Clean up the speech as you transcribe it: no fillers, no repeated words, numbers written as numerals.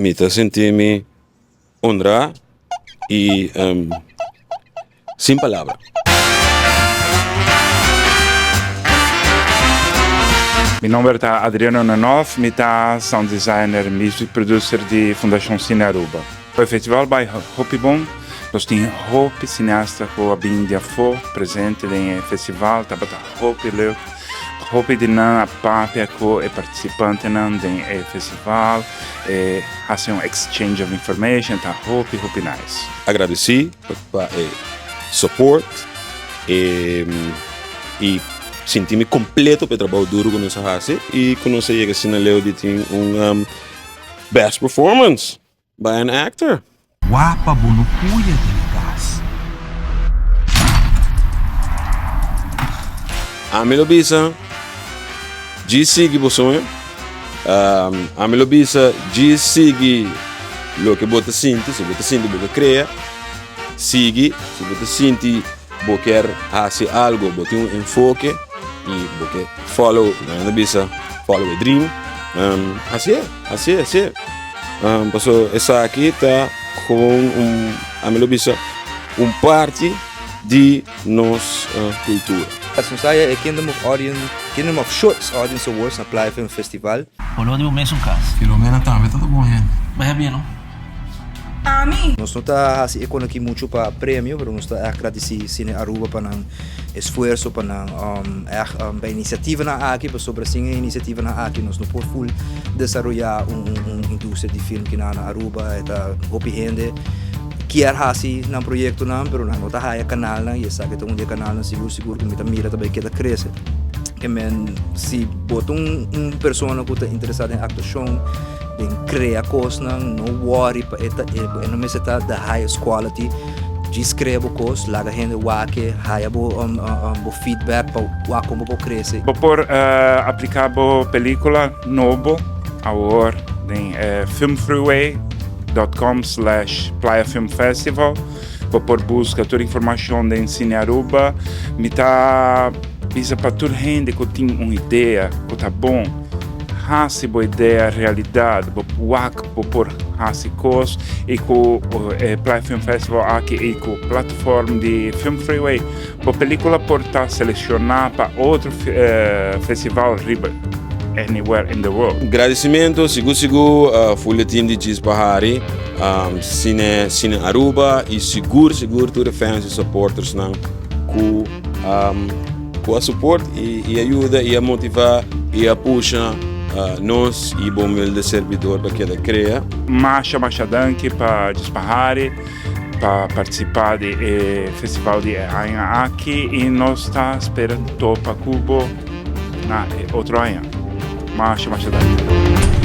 Mi ta sinti mi honrá i sin palabra. Mi nomber ta Adriano Nanoff, mi ta sound designer, music producer di Fundacion Cine Aruba. E festival bai hopi bon, nos tin hopi cineasta cu a bin di afo presente den e festival, tabata hopi leuk. Hopi di nan a papia cu e participantenan den e festival, e haci un exchange of information, ta hopi hopi nice. Agradeci pa e support y sinti mi completo pa e trabou duro cu nos a haci y cu nos a yega asina leu di tin un best performance by an actor. Wapa bo no puya den e kas. Ami lo bisa djis sigui bo soño. Ami lo bisa djis sigui loke bo ta sinti. Si bo ta sinti bo ke krea, sigui. Si bo ta sinti bo kier hasi algo, bo tin un enfoke i bo ke follow, nan ta bisa follow a dream, hasié, hasié, hasié. Pasobra esaki ta gewoon un, ami lo bisa, un parti di nos cultura. Nos haya e Kingdom of Audience, Kingdom of Shorts Audience Awards na Playa Film Festival. Oló di bo mesun kas. Filomena tambe ta ta bon hende. Bai habia no. Ami. Nos no ta hasi e konoki muchu pa premio, pero nos ta ègt gradisí Cine Aruba pa nan esfuerso, pa nan ègt pa e inisiativanan aki, pasobra sin e inisiativanan aki nos no por ful desaroyá un un industria di film kinan na Aruba. E ta hopi hende kier hasi nan proyektonan, pero nan no ta haya kanalnan i esaki ta un di e kanalnan sigur sigur ku mi ta mira ta bai keda krese. Ke men si bo ta un un persona ku ta interesá den aktuashon, Den crea cosnan, no worry pa e ta e no mester ta the highest quality. Djis crea bo cos, laga hende wak e, haya bo bo feedback pa wak con bo por crece. Bo por aplica bo pelicula nobo awor den filmfreeway dot com slash playa film festival. Bo por busca tur informacion den Cine Aruba. Mi ta bisa pa tur hende cu tin un idea cu ta bon. Hasi bo idea realidad, bo wak bo por hasi kos i ku e Playa Film Festival aki i ku platform di Film Freeway bo pelikula por ta selekshona pa otro festival riba anywhere in the world. Gradicimento sigur sigur full e team di Djis pa Hari, Cine Cine Aruba y sigur sigur tur e fans y supporters nan ku Cu a support y a yuda y a motiva y a pusha nos y bo humilde servidor pa keda crea. Masha masha danki pa Djis-Pahari pa participa di e festival di e aña aki y nos ta spera topa cu bo na e otro aña. Masha masha danki.